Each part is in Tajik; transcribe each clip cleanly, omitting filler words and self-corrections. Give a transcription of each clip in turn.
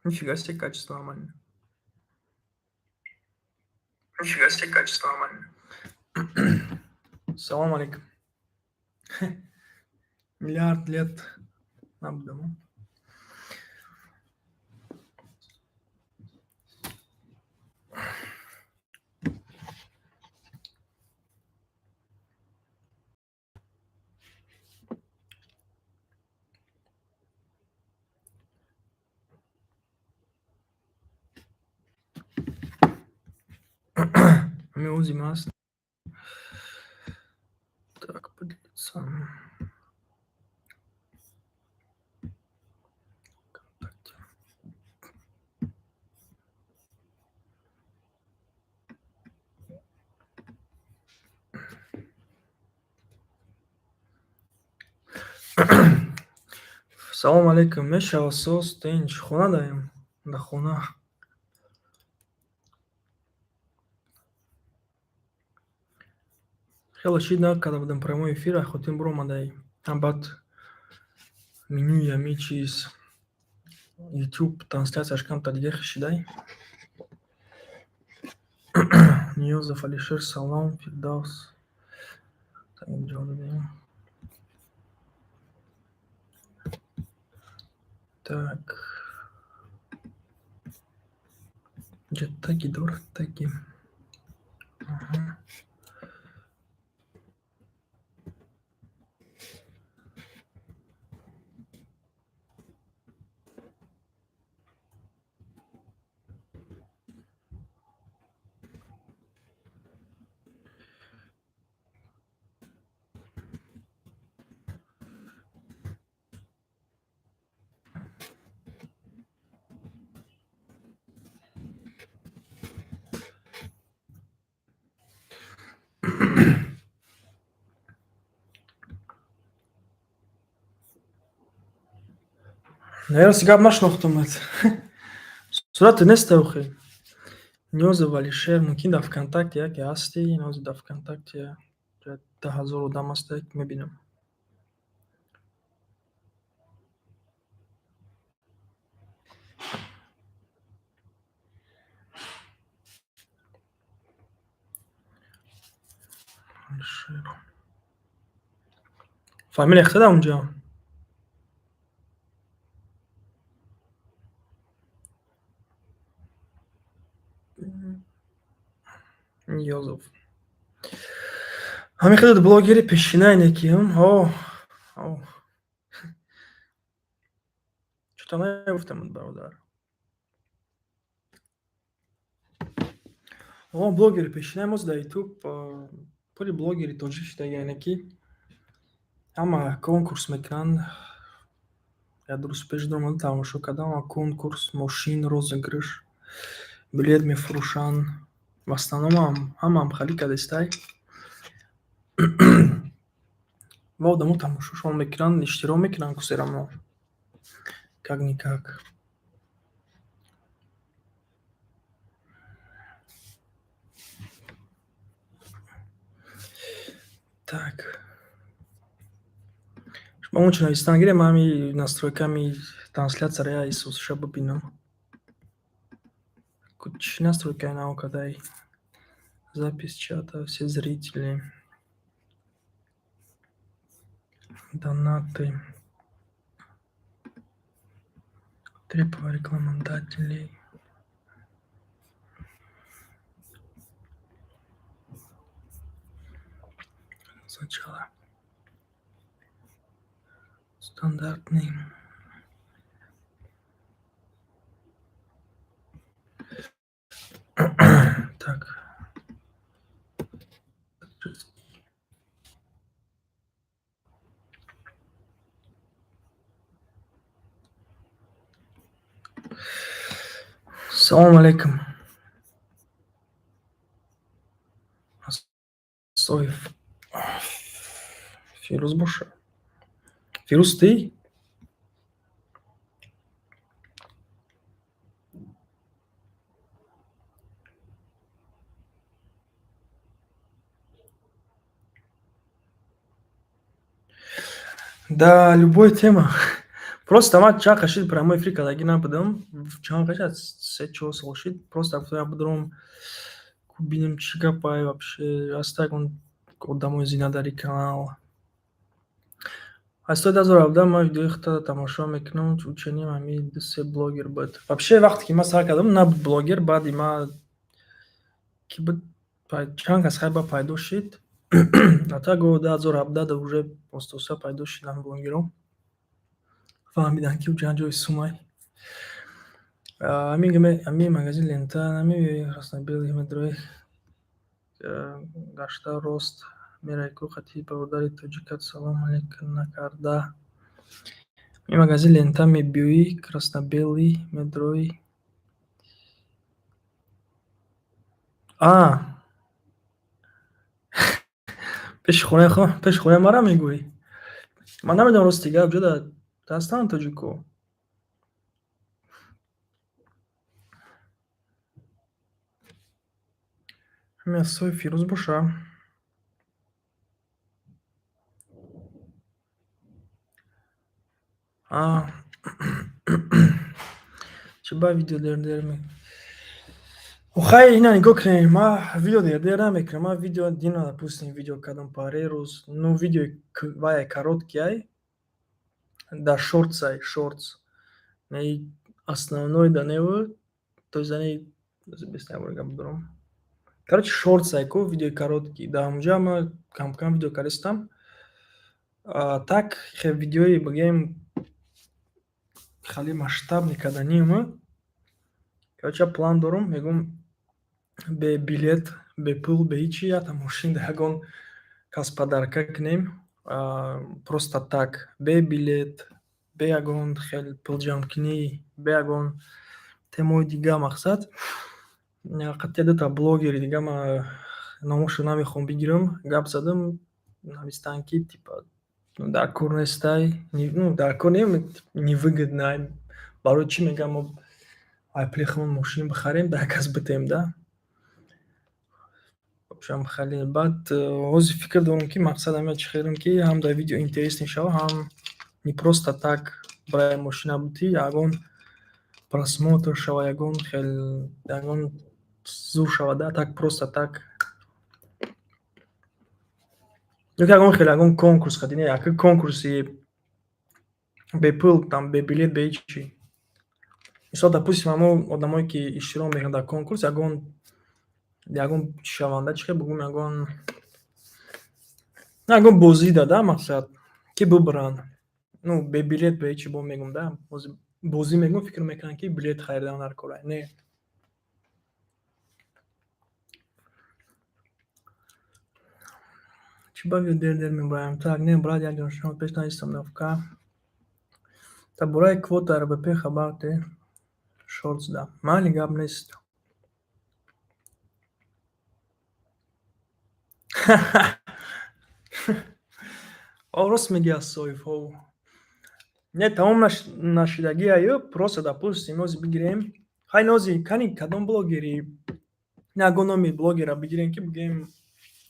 Нифига себе, качество нормальное. Нифига себе, качество нормальное. Салом алейкум. Миллиард лет набудам. Миозим аст. Так, поделиться. ВКонтакте. Салом алейкум. Мешава, соз, тинч. Хона даем? Да, хона. Хеле шид накарда будем прямой эфир, а хотим биромадай. Ам баъд менюи ҳами чиз YouTube трансляцияш камтар дига хишидай. Ниёзов Алишер, салом, Фирдавс. Так, инҷо додем. Так. Инҷа таги дорад, таги. Аҳа. Наверно, гап нашинохтумад. Сурате неста охи. Ниёзов Алишер, мумкин дар ВКонтакте яке ҳасти, нози дар ВКонтакте 10 000 одам ҳаста, мебинам. Алишер. Фамилия хта дар унҷа? Ниёзов. Ҳамин хеле блогери пешина ине ки ҳо. Ҳо. Чӯта нагуфтам, бародар. О, блогери пешина мост дар YouTube, пули блогери тоҷик шуда, яъне ки ҳама конкурс мекунанд. Як рӯз пеш даромада тамошо кардам, конкурс, мошин, розыгрыш, билет мефурӯшанд. В основном ҳамаам халӣ кардестай. Ва одамо тамошошон мекунанд, иштирок мекунанд кусерамо. Как-никак. Так. Шумо ончо навистан гирем, ман ҳами настройками трансляцияро я исусша бибинам. Чӣ настройкаи нав кардай? Запись чата, все зрители. Донаты. Требования рекламодателей. Сначала. Стандартный. Так. Салому алейкум. Соиф Фирӯз боша. Фирӯз, ты? Да, любой тема. Просто ман чанд қашид прямой эфир кардагӣ набудам. Чанд қашид, 3-4 сол шид. Просто гуфтам, бидурам, бинем, чӣ гапай вообще. Ҳаста ягон одамои зина дар ин канал. Аз соли 2017 ман видеои худро тамошо мекунам, ученим ҳамин ду-се блогер буд. Вообще, вақте ки ман сар кардам, набуд блогер, баъди ман ки буд, чанд кас хайба пайдо шид. А так 2017 уже оста-оста пайдо шиданд блогерҳо. Фаҳмиданд, ки ҷан ҷои сумай. Ҳамин магазин Лента, ҳамин красно-белый медрои гашта рост меравӣ ку, қати бародари тоҷикат салом алейкум накарда. Ин магазин Лента мебиёӣ, красно-белый медрои. А! Пеши хонаи маро мегӯӣ? Ман намедонам, рости гап, ҷода ҳастанд тоҷико? Ҳамин Асои Фирӯз боша. А. Чӣ ба видео дер-дер ме? Хай, ина нигоҳ кунед, ман видео дер-дер намекунам. Ман видео дина, допустим, видео кардам парерӯз. Ну, видеои вай короткий ай. Дар шортс ай, шортс. Не, основной да неву, то есть не бес гап дорам. Короче, шортс ай ку, видеои короткий. Дар ҳамонҷа ман кам-кам видео кардистам. А так хе видеои, бигӯем, хеле масштабный карданиам. Короче, план дорам, мегӯм, бе билет, бе пул, бе ҳичи якта мошин дар ягон кас подарка кунем. Просто так, бе билет, бе ягон хел пулҷамъкунӣ, бе ягон темаои дига мақсад. Қати дута блогери дига, ман номошро намехоҳам бигирам, гап задам, навистанд, ки типа дар кор нестай, ну, дар кор не, невыгодно. Барои чӣ, мегӯям, мо ай пули худамон мошин бихарем, дар кас битем да? Вообщем, хеле баъд ҳозир фикр дорам, ки мақсад ҳамин чӣ хелам, ки ҳам дар видео интересный шава, ҳам не просто так барои мошина бутӣ, ягон просмотр шава, ягон хел, ягон зур шава да, так просто так. Ё ки ягон хел ягон конкурс қади, не, яке конкурси бепул, там, бе билет, бе ҳичи. Мисол, допустим, ҳамон одамое, ки иштирок мекунанд дар конкурс, ягон чӣ шаванда, чӣ хел бигӯм, ягон бозӣ да, мақсад, ки бибаранд. Ну, бе билет, бе ҳичи бо мегӯм да, бозӣ мегӯм, фикр мекунанд, ки билет харидан дар кора. Не. Чӣ ба видео дер-дер мебароям? Так, не, брат, якҷон, шумо пеш наистам навка. Дар бораи квота РБП хабар де. Шортс да. Майли, гап нест. О, рост мегӯӣ, Асоев, ҳов. Не, тамом нашидагӣ аю, просто, допустим, ҳозир бигирем. Хай, нози, кани кадом блогери, не, ягон номи блогера бигирем, ки бигӯем,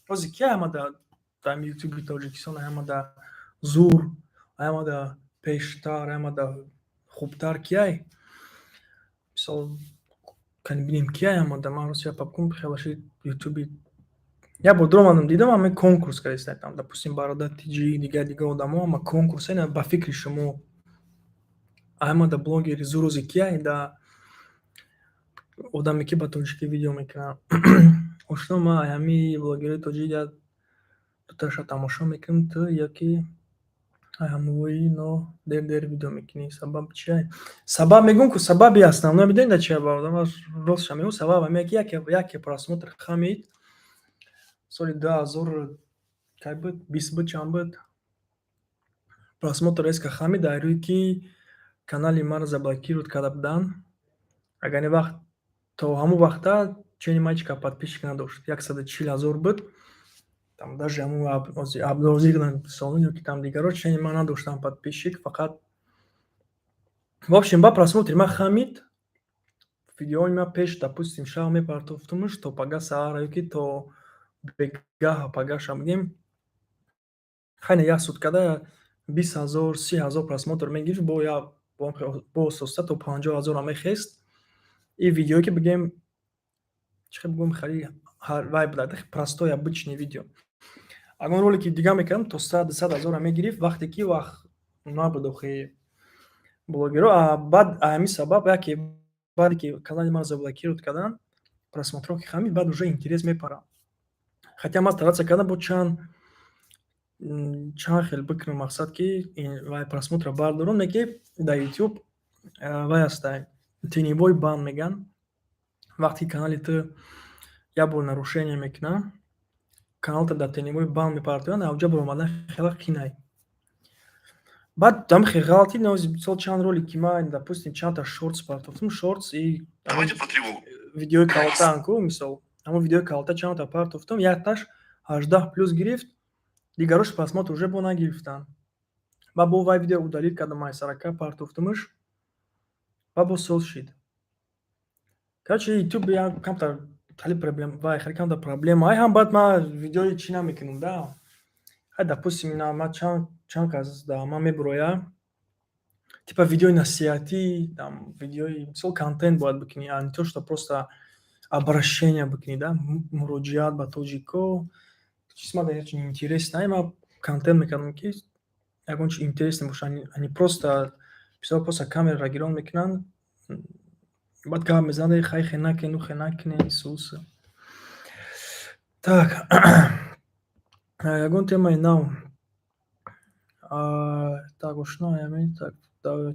ҳозир ки ҳама дар Ютуби Тоҷикистон ҳама зур, ҳама пештар, ҳама хубтар кияй? Мисол, кани бинем, кияй ҳама. Ман рост як папкун хелаши Ютуби як бор дуромадам, дидам, ҳама конкурс кардистанд там, допустим, Бародар ТҷИ, дигар дигар одамо ҳама конкурс. Ина, ба фикри шумо, ҳама блогери зур ҳозир кияй, да одаме, ки ба тоҷикӣ видео мекунад? Ошно, ман ҳамин блогерои тоҷик як дуташа тамошо мекунам, ту яки ҳамвои, но дер-дер видео мекунӣ. Сабаб чия? Сабаб мегӯм ку, сабаби основной медонед дар чия, бародар? Ман ростша мегӯм, сабаб ҳамин, ки яке просмотр хамид соли 2000 кай буд, 20 буд, чанд буд, просмотр резко хамид дар рӯи ки канали маро заблокировать карда буданд. Агар не вақт То ҳамон вақта чени ман ҳеч кас подписчик надошт, 140 000 буд. Там даже ҳамун Абдурозиқ ё ки там дигаро чени ман надоштам подписчик, фақат в общем, ба просмотри ман хамид. Видеои ман пеш, допустим, шаб мепартофтумуш, то пага саҳар ё ки то бегаҳа пагаша бигем, хайне як суткада 20 000, 30 000 просмотр мегирифт, бо ососта то 50 000-ам мехест. И видеое ки бигем, чӣ хел бигӯм, хеле вай буда, простой обычный видео. Агар ролики дига мекардам, то 100, 200 000-ам мегирифт, вақте ки вақт набуд охи блогеро. А баъд ҳамин сабаб яке баъде ки канали маро заблокировать карданд, просмотрҳо ки хамид, баъд уже интерес мепарад. Хотя ман стараться кардам, бо чанд хел бикунам, мақсад ки вай просмотрро бардорам, не ки дар Ютуб вай ҳастай, теневой бан мегӯянд. Вақте ки канали ту як бор нарушение мекунад, каналта дар теневой бан мепартоянд, авҷа баромадан хеле қинай. Баъд ҳамин хел ғалати, мисол, чанд ролики ман, допустим, чандта шортс партофтам, шортс и видеои калтаан ку, мисол, ҳамон видеои калта чандта партофтам, якташ 18+ гирифт, дигарош просмотр уже бо нагирифтанд. Баъд бо вай видео удалить кардам, айсарака партофтумаш, баъд боз соз шид. Короче, Ютуб камтар хеле проблем, вай хеле камтар проблема. Ай ҳам баъд ман видеои чӣ намекунам да. Хай, допустим, ина ман чанд кас да ман мебуроя, типа видеои насиҳатӣ, там видеои, мисол, контент бояд бикунӣ, а не то что просто обращение бикунӣ да, муроҷиат ба тоҷико. Чиз ман интересно, ай ман контент мекардам, ки ягон чи интересный боша, а не просто бисёр просто камераро гирон мекунанд, баъд гап мезананд: хай, хе накун, хе накунен, исуса. Так, ягон темаи нав. Так, ошноями, так,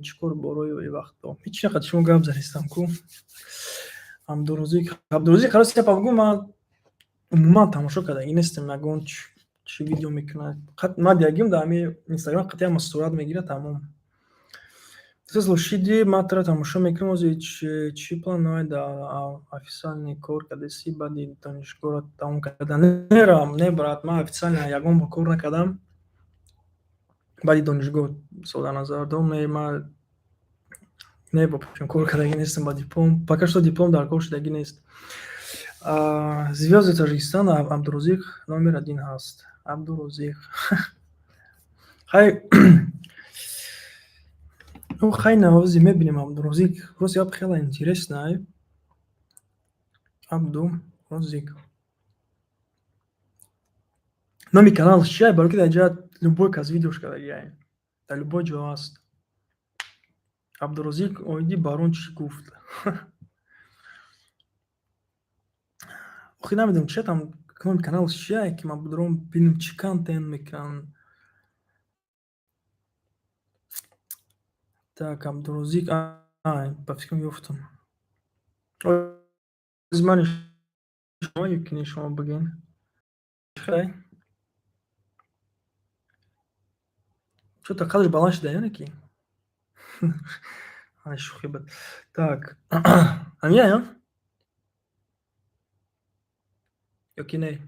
чӣ кор борои вақто? Ҳеҷ нақадр шумо гап занистам ку. Абдурозиқ, Абдурозиқ, рости гапа бигӯ, ман умуман тамошо кардагӣ нестам, ягон чӣ видео мекунад. Ман дидагим дар ҳамин Инстаграм қатъиян ма сурат мегирад, тамом. Слушиди, ман туро тамошо мекунам, ози чӣ планҳое дар официальный кор кардасӣ баъди донишгоҳро тамом кардан? Нерам, не, брат, ман официально ягон бор кор накардам. Баъди донишгоҳ мисол дар назар дорам, не, ман не, вообщем кор кардагӣ нестам ба диплом. Пока что диплом дар кор шудагӣ нест. Звёзды Таҷикистон Абдурозиқ номер один ҳаст. Абдурозиқ. Хай, ну хай, навози мебинем Абдурозиқ. Рости гап, хеле интересно ай. Абдурозиқ. Номи каналаш чи ай? Барои ки дар ҷа любой кас видеош кардагӣ ай. Дар любой ҷо ҳаст. Абдурозиқ оиди барон чӣ гуфт? Охи намедонам чи там номи каналаш чи ай, ки ман бидорам бинам чӣ контент мекунанд. Так, Абдурозиқ, ба фикрам ёфтам. Ман ё ки не, шумо бигӯед. Чӣ Чё-то қадраш баланд шуда ё не ки? Ай, шӯхӣ буд. Так, ҳамин ё? Ё ки не?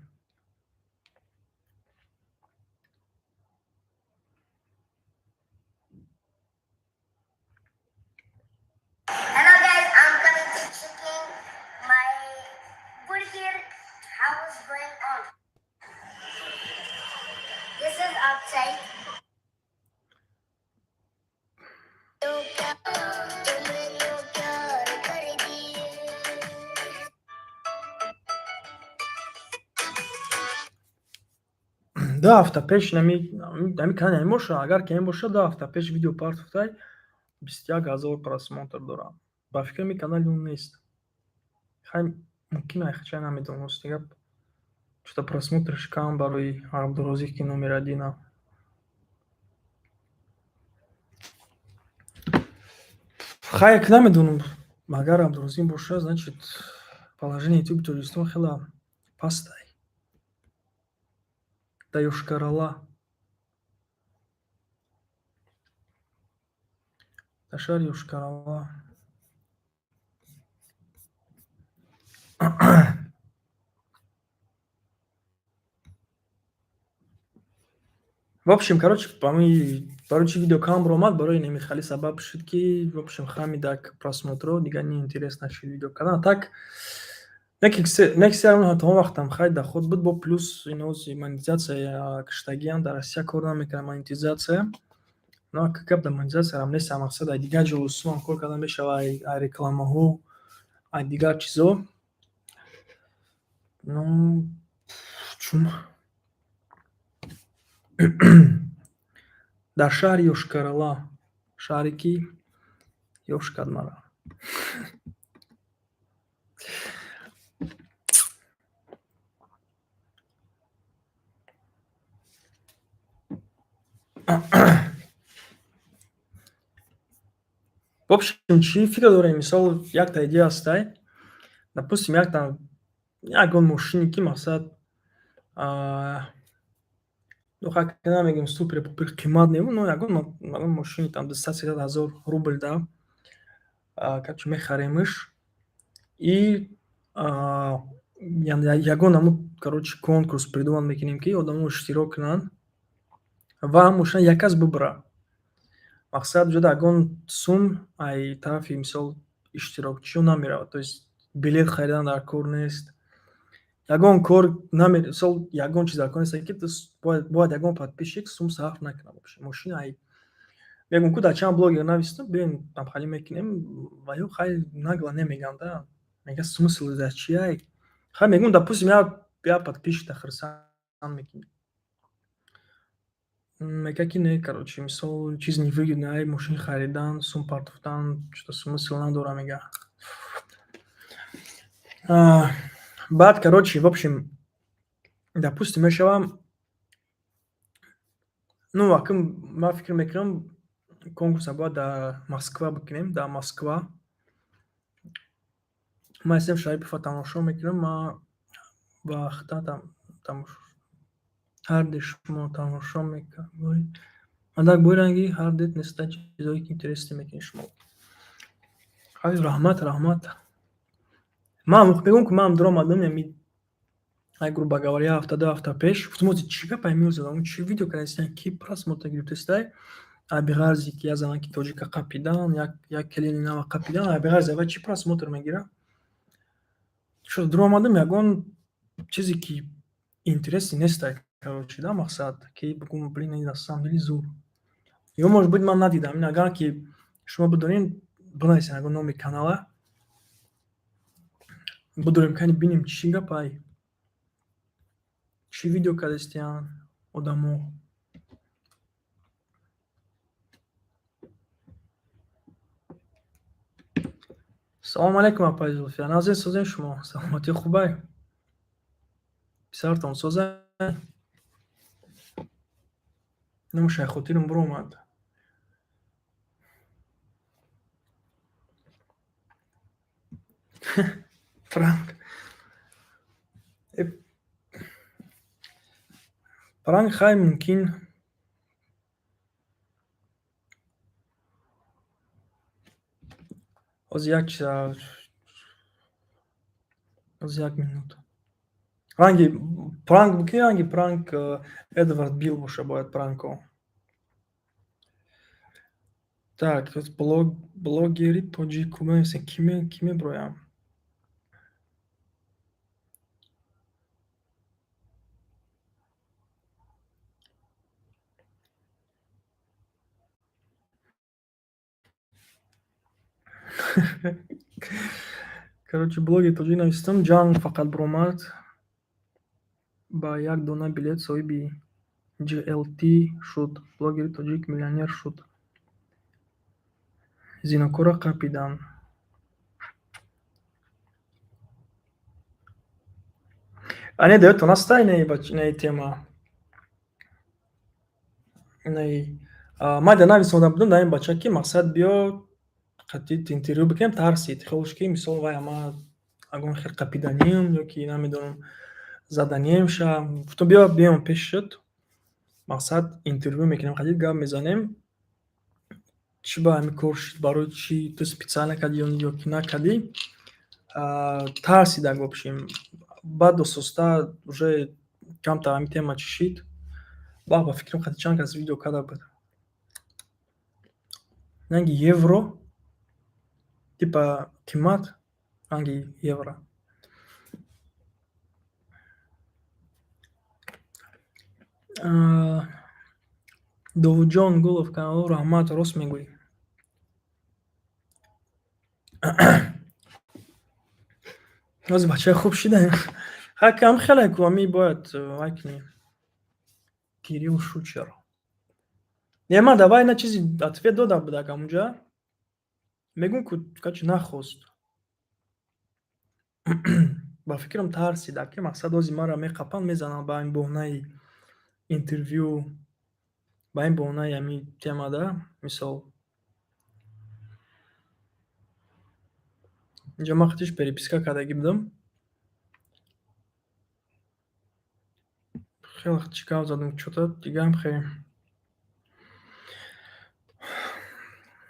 Hello guys, I'm coming to checking my burger. How is going on? This is outside. तो क्या तुमने प्यार कर दिए। 2 ҳафта пеш ҳами канали ҳамин боша, агар ки ҳамин боша, 2 ҳафта пеш видео партофтай, 21 000 просмотр дорад. Ба фикрам, ин канали ӯ нест. Хай, мумкин ай, хача намедонам, рости гап. Чё-то просмотраш кам барои Абдурозиқ, ки номер один а. Хай, намедонам, агар Абдурозиқ боша, значит, положение ютуби Тоҷикистон хеле пастай. Дар Йошкар-Ола. Дар шаҳри Йошкар-Ола. В общем, короче, барои чӣ видео кам баромад, барои инами хеле сабаб шуд, ки в общем хамидак просмотро дигар неинтерес нашуд видео кардан. Так некси то он вақтам хай доход буд, бо плюс инози монетизатсия киштагиам, дар Россия кор намекунад монетизатсия. Но гап дар монетизатсиярам нест, мақсад ай дигар ҷо усулам кор кардан мешава, ай рекламаҳо, ай дигар чизо. Ну, чун дар шаҳри Йошкар-Ола, шаҳре ки ёш кард маро. В общем, чӣ фикр дорем? Мисол, якта идея ҳастай. Допустим, якта ягон мошине, ки мақсад, ну, хай намегем супер-пупер қимат неву, но ягон мошини там 200-300 ҳазор рубл да, короче, мехаремш и ягон ҳамун, короче, конкурс придумать мекунем, ки одамо иштирок кунанд ва ҳам мошина як кас бибара. Мақсад, ҷода ягон сум ай тарафи, мисол, иштирокчиё намеравад. То есть билет харидан дар кор нест. Ягон кор мисол, ягон чиз дар кор нест, ки бояд ягон подписчик сум сарф накунад. Мошина ай мегӯм, ку дар чанд блогер навистам, биёем ҳамхалӣ мекунем, ва ё хай нагло намегӯям да. Мега, смысл дар чия? Хай мегӯм, допустим, як подписчикта хурсанд мекунем. Мега, ки не, короче, мисол, чиз невыгодно, ай мошин харидан, сум партофтан, что смысл надора, мега. Баъд, короче, в общем, допустим, мешавам, ну, акм ман фикр мекунам, конкурса бояд дар Москва бикунем, дар Москва. Ман ҳастам, Шарипова тамошо мекунам, ман вақта тамошо ҳарде шумо тамошо мекунам. Мадак бои ранги ҳардет неста, чизое ки интересный мекунед шумо. Хай, раҳмат, раҳмат. Ман мегӯям, ки манам дуромадам, ями ай, грубо говоря, як ҳафта, 2 ҳафта пеш гуфтам, ози чӣ гапай меозадам, чӣ видео кардастиян, ки просмотр гирифтастай, ай биғарзи ки як занаки тоҷика қапидан, як келини нава қапидан, ай биғарзи аввал чӣ просмотр мегирад? Шо дуромадам, ягон чизе ки интересный нестай, короче, да, мақсад, ки бигӯм, блин, ин на самом деле зур. Ё, может быть, ман надидам. Ин агар ки шумо бидонед, бинависед ягон номи канала. Бидорем, кани бинем, чӣ гапай. Чӣ видео кардастиян одамо. Салому алайкум, апаи Зулфия. Нағзед, созед шумо? Саломатӣ хубай? Писаратон созай? Номаш ай хотирам биромад. Пранк. Пранк хай мумкин. Ҳозир як чиза, ҳозир як минут. Ранги пранк бикунӣ, ранги пранк Эдвард Билл боша бояд пранко. Так, блог, блогери тоҷику бинависем, ки меброям? Короче, блоги тоҷик навистам, ҷанг фақат биромад. Ба як дона билет соҳиби GLT шуд. Блогери тоҷик миллионер шуд. Зинокорро қапиданд. А не, даётон аста инаи тема? Инаи ман да нависонда будам дар ин бача, ки мақсад биё қатъи интервю бикунем, тарсид. Хиёлш ки мисол вай ама ягон хел қапиданием ё ки намедонам, заданием ша. Гуфтам, биё, биём пешат. Мақсад, интервю мекунем, қатъи гап мезанем. Чӣ ба ҳамин кор шуд, барои чӣ ту специально кардӣ ё ки накардӣ? Тарсидаг, в общем. Баъд ососта уже камтар ҳамин тема чӣ шид. Ба фикрам, хати чанд кас видео карда буд. Ранги евро, типа қимат, ранги евро. Довудҷон Гулов, каналу раҳмат, рост мегӯӣ. Ҳозир бачаи хуб шидаем. Ҳакам хеле ку ами бояд вай кунем. Кирилл Шучер. Не, ман давай на чизи ответ дода будак амунҷа. Мегӯм, ку качи нахост. Ба фикрам, тарсида, ки мақсад ҳозир маро меқапанд, мезананд ба ин баҳонаи интервю, ба ин баҳонаи ҳамин темада, мисол. Инҷа ман хатиш переписка кардагӣ будам. Хеле чӣ гап задам, чё-то дигаам хеле.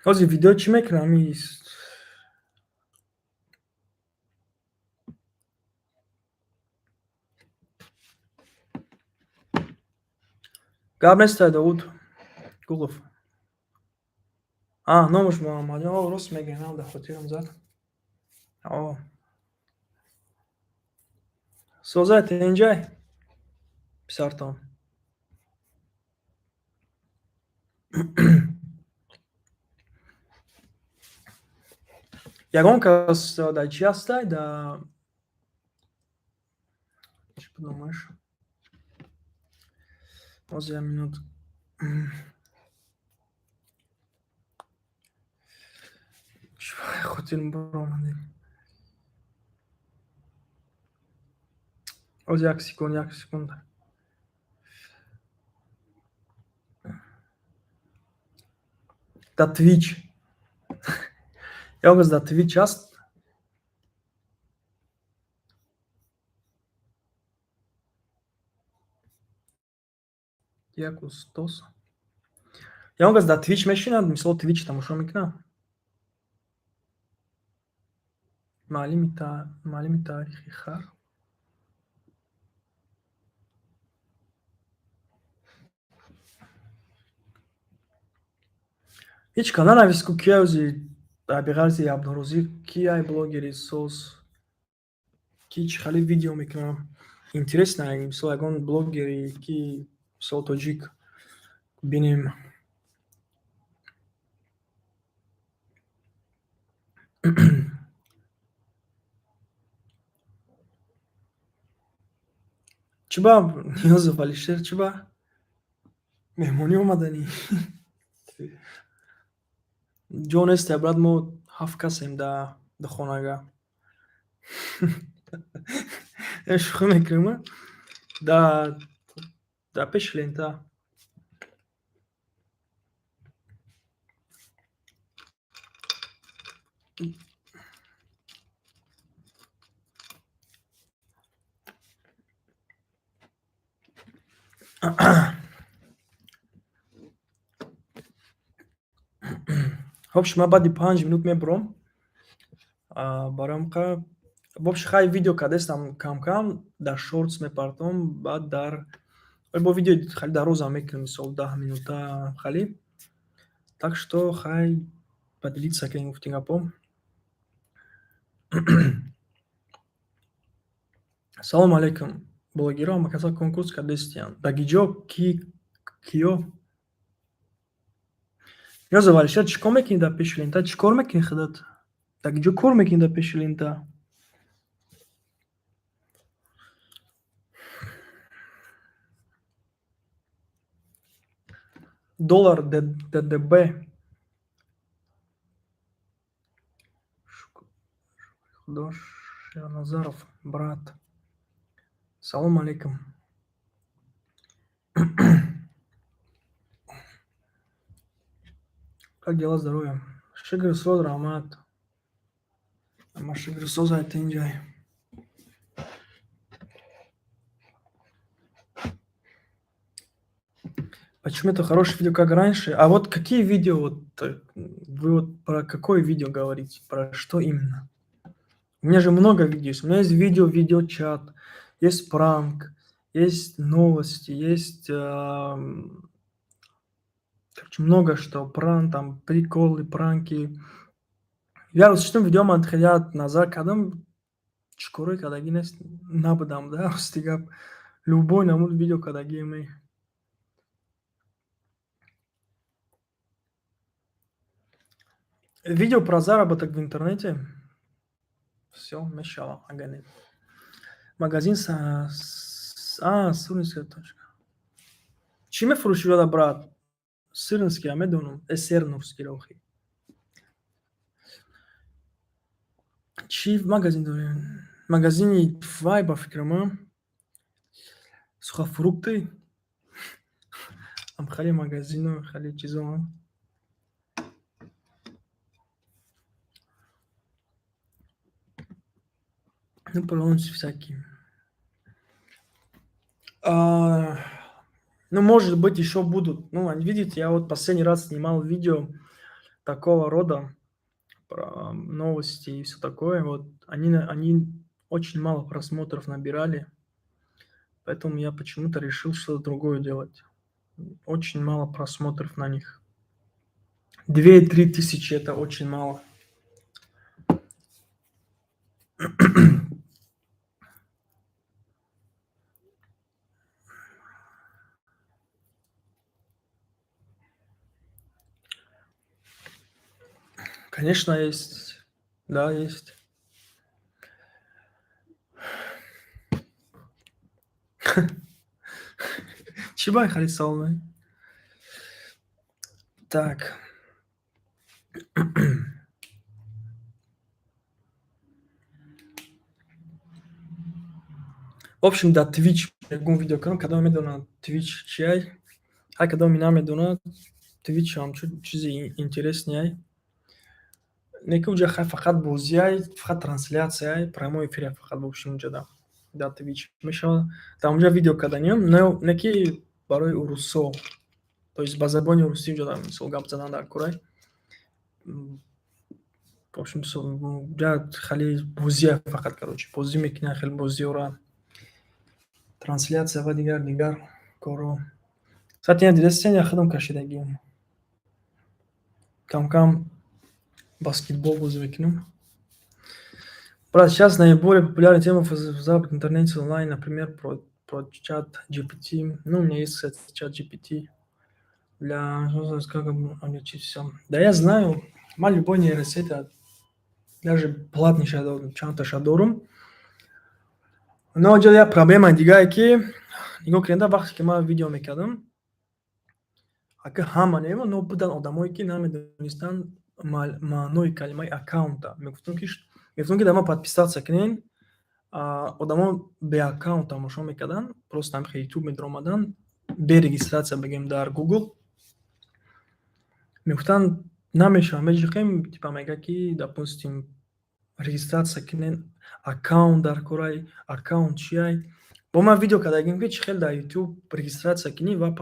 Ҳозир видео чӣ мекунам? Ами гап нестай, Довуд Гулов. А, номаш Муҳаммадҷон. О, рост мегӯӣ, нам дар хотирам зад. О. Созай, тинҷай? Писартон. Ягон кас дар чӣ ҳастай? Да чӣ буд номаш? Ҳозир, як минут. Чӣ хотирам баромадем. Ҳозир, як секунд, як секунд. Дар Twitch. Ягон кас дар Twitch ҳаст? Як устоз. Ягон кас дар Twitch мешинад, мисол, Twitch тамошо мекунад? Муаллими таърихи хар. Ҳеҷ кас нанавист, ку кия ози беғарзи Абдурозиқ, ки ай блогери соз, ки чӣ хеле видео мекунам. Интересно, мисол, ягон блогери ки, мисол, тоҷик бинем. Чӣ ба, Ниёзов Алишер, чӣ ба? Меҳмонӣ омаданӣ? Ҷо несте, брат, мо ҳафт касем дар хонага. Шӯхӣ мекунем, дар пеши лента. Вообще, ман баъди 5 минут мебурам. Барои ҳамқа, вообще, хай, видео кардастам, кам-кам дар шортс мепартом, баъд дар бо видеои хеле дарозам мекунем, мисол, 10 минута хали. Так что хай, поделиться кунем, гуфти гапҳо. Салому алайкум. Блогерҳо ҳама каса конкурс кардастиянд. Дар гиҷо ки киё? Ниёзов Алишер, чӣ кор мекунӣ дар пеши лента? Чӣ кор мекунӣ худат? Дар гиҷо кор мекунӣ дар пеши лента? Доллар ДДБ. Худо Шерназаров, брат. Салому алейкум. Как дела, здоровье? Шукр соз, раҳмат. Ама шукр соз, айтинҷай. Почему это хорошее видео, как раньше? А вот какие видео, вот вы вот про какое видео говорите? Про что именно? У меня же много видео есть. У меня есть видео, видеочат, есть пранк, есть новости, есть, короче, много что. Пранк, там, приколы, пранки. Я ростишам, видео ман хеле назар кардам, чӣ корое кардагӣ нест, набудам, да, рости гап. Любой намуд видео кардагием. Видео про заработок в интернете. Всё, мешава, ага не. Магазин а, сырнинская точка. Чӣ мефурӯшӣ, жода, брат? Сырнинский, я медонам. Сернурский охи. Чӣ магазин дорем? Магазини вай, ба фикрам, а? Сухофрукты? Ам хеле магазину, хеле чизо, а? Ну, полностью всякие. А, ну, может быть, еще будут. Ну, видите, я вот последний раз снимал видео такого рода про новости и всё такое. Вот они очень мало просмотров набирали. Поэтому я почему-то решил что-то другое делать. Очень мало просмотров на них. 2-3 тысячи — это очень мало. Конечно, есть. Да, есть. Чӣ бай хеле савол меи? Так. В общем, дар Twitch ягон видео кардам, кадоме медонад, Twitch чиай? Ҳар кадоме намедонад, Twitch ҳамчун чизи интересный. Не ки уҷа хай фақат бозиай, фақат трансляцияй, прямой эфир фақат, в общем, уҷада дар Twitch мешавад. Дар онҷа видео карданиам, не ки барои урусо, то есть ба забони русӣ уҷада, мисол, гап задан дар корай. В общем, уҷа хеле бозия фақат, короче, бозӣ мекунанд, хеле бозиёра, трансляция ва дигар дигар корҳо. Кстати, я дидастен, я худам кашидагиам. Кам-кам баскетбол бозӣ мекунам. Брат, сейчас наиболее популярная тема в западном интернете онлайн, например, про чат GPT. Ну, у меня есть, кстати, чат GPT для как облегчить всё. Да я знаю, ман любой нейросеть, даже платный чандташа дорум. Но ҷо як проблемаи дигае, ки нигоҳ кунед, вақте ки ман видео мекардам, ака ҳама не, но буданд одамое, ки намедонистанд маънои калимаи аккаунта. Мегуфтам, ки дар ман подписаться кунед, одамо беаккаунт тамошо мекарданд, просто ҳамихе Ютуб медаромаданд, бе регистрация, бигем, дар Google. Мегуфтанд, намешавад, меҷиқем, типа мегӯяд, ки, допустим, регистрация кунед, аккаунт дар корай, аккаунт чиай. Бо ман видео кардагим, ки чӣ хел дар Ютуб регистрация кунӣ ва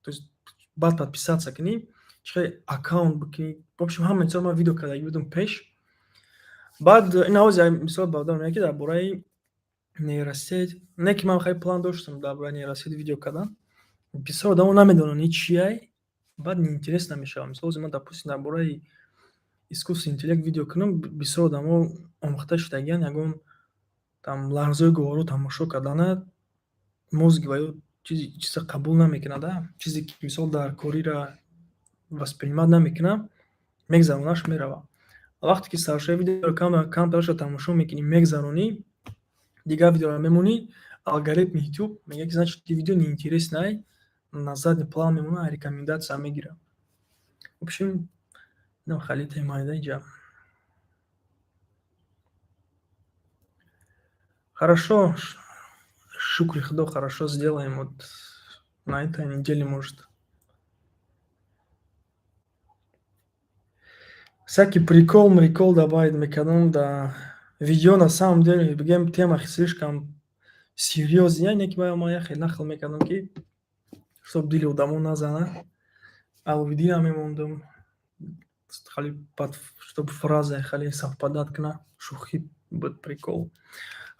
то есть баъд подписаться кунӣ, чӣ хел аккаунт бикунӣ. В общем, ҳама чизро ман видео кардагӣ будам пеш. Баъд ин ҳози мисол бародар мегӯяд, ки дар бораи нейросеть, не ки ман хеле план доштам дар бораи нейросеть видео кардан. Бисёр одамо намедонанд ин чиай, баъд неинтересно мешавад. Мисол, ҳози ман, допустим, дар бораи искусственный интеллект видео кунам, бисёр одамо омӯхта шудагианд, ягон там лаҳзаҳои гуворо тамошо кардана, мозги ва ё чиза қабул намекунад, чизе ки, мисол, дар корира воспринимать намекунад, мегзаронаш, меравад. Вақте ки саршаи видеоро камтарашро тамошо мекунӣ, мегзаронӣ, дигар видеоро мемонӣ, алгоритми Ютуб мегӯяд, ки значит, видео неинтересный, на задний план мемонад, рекомендация мегирад. В общем, инам хеле темае да инҷа. Хорошо, шукри Худо, хорошо, сделаем вот на этой неделе, может. Всякий прикол, мрикол добавить мекардам да видео, на самом деле, бигем, тема слишком серьёзная, не ки ман як хел нақл мекардам, ки чтоб дили одамо назана. Аловидӣ намемондам. Хали под, чтобы фраза хали совпадать кна, шӯхӣ буд, прикол.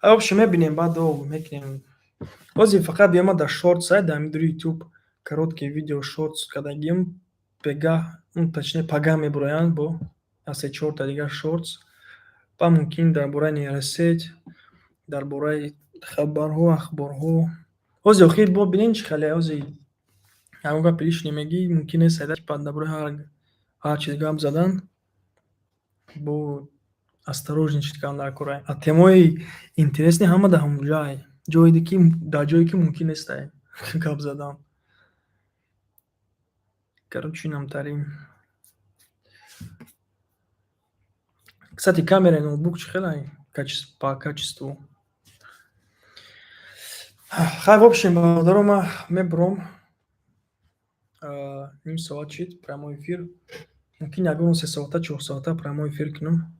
А в общем, мебинем, баъд мекунем. Ҳозир фақат биёма дар шортс, ай дар ҳамин YouTube короткие видео, шортс кардагим, бега, ну, точнее, пага мебуроянд бо се чорта дигар шортс. Ба мумкин дар бораи нейросеть, дар бораи хабарҳо, ахборҳо. Ҳозир охир бо бинем, чӣ хеле ҳозир ягон гапи лишний мегӣ, мумкин нест дар бораи ҳар чиз гап задан, бо осторожничать кардан дар кора. А темаҳои интересный ҳама дар ҳамонҷоай. Ҷое ки дар ҷое ки мумкин нестай гап задан. Короче, инамтарин. Кстати, камераи ноутбук чӣ хелай по качеству? Хай, в общем, бародаро, ман мебуром. Ним соат шид прямой эфир. Мумкин ягон 3 соата, 4 соата прямой эфир кунам.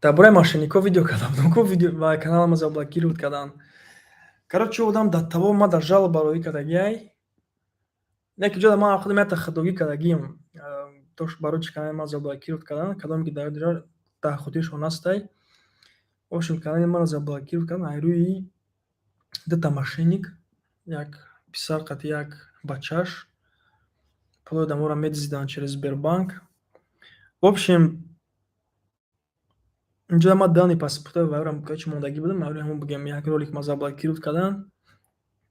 Дар бораи мошенникҳо видео кардам, ку видео ва каналамо заблокировать карданд. Короче, одам дар таво ма дар жалоба роӣ кардагиай. Не ки ҷода ман худам якта хатогӣ кардагиам. То барои чӣ канали ма заблокировать карданд, кадоме ки дар хотиршон ҳастай. В общем, канали маро заблокировать карданд ай рӯи дута мошенник, як писар қати як бачаш. Пули одаморо медиздиданд через Сбербанк. В общем, инҷо ман данные паспортҳои вайрам, короче, мондагӣ будам, ай рӯи ҳамон бигем, як ролик ма заблокировать карданд.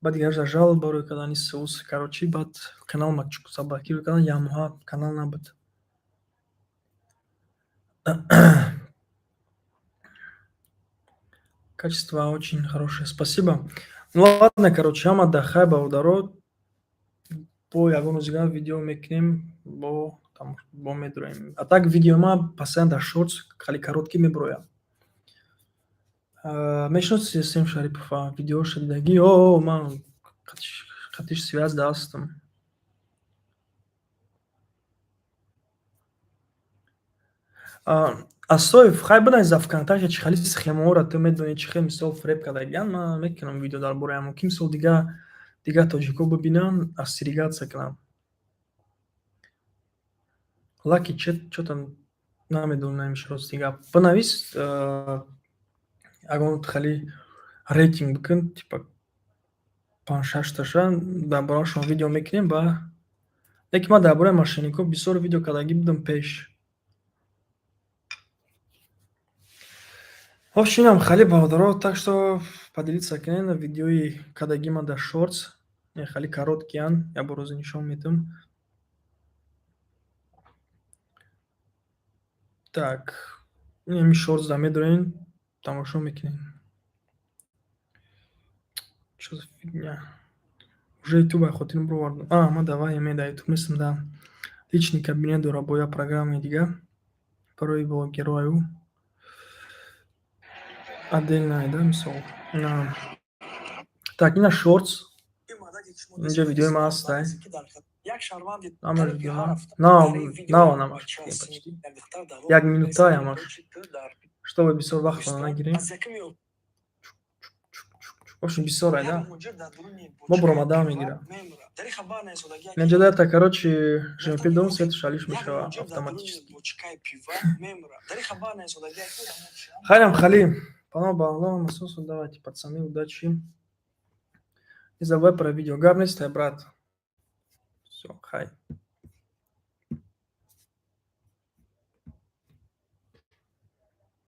Баъд дигараш жалоба рӯй карданд, ис, короче, баъд каналма заблокировать карданд, як моҳа канал набуд. Качество очень хорошее, спасибо. Ну ладно, короче, ҳама дар хайр, бародаро. Бо ягон рӯз дигар видео мекунем, бо медуроем. А так видеои ман постоянно дар шортс хеле короткий мебурояд. Мешиносӣ Сем Шарипова? Видеоша дидагӣ? О, ман қатиш связь да ҳастам. Асоев, хай бидонед, за ВКонтакте чӣ хели схемаҳоро ту медонӣ, чӣ хел мисол фиреб кардагиянд, ман мекунам видео дар бораи ҳамон, ки мисол дигар тоҷикҳо бибинанд, остерегаться кунанд. Лаки чё-то намедонам, рости гап. Бинавис, ягон хеле рейтинг бикун, типа панҷ-шашташа дар бораашон видео мекунем ба. Лекин ман дар бораи мошенникҳо бисёр видео кардагӣ будам пеш. В общем, инам хеле, бародаро, так что поделиться кунед видеои кардагии ман дар шортс, хеле короткиянд, як бор рӯзе нишон медиҳам. Так, инами шортсда медорем, тамошо мекунем. Чё за фигня? Уже ютуб ай хотирам бировардам. А, ман давай эме дар ютуб нестам, да. Личный кабинет дора бо як программаи дигар барои блогерҳоаю. Отдельно, да, мисол. Так, ина шортс. Инҷа видеои ман ҳастай. Ҳамаш видео нава намаш почти. Як минутаи ҳамаш. Чтобы бисёр вақтро нагирем. В общем, бисёр ай, да? Мо буромадан мегирам. Инҷа дата, короче, ЖМП дорум, светаш алиш мешава автоматически. Хайрам хали. Пано ба Аллоҳ, масосу, давайте, пацаны, удачи. Не забывай про видео. Гап нестай, брат. Всё, хай.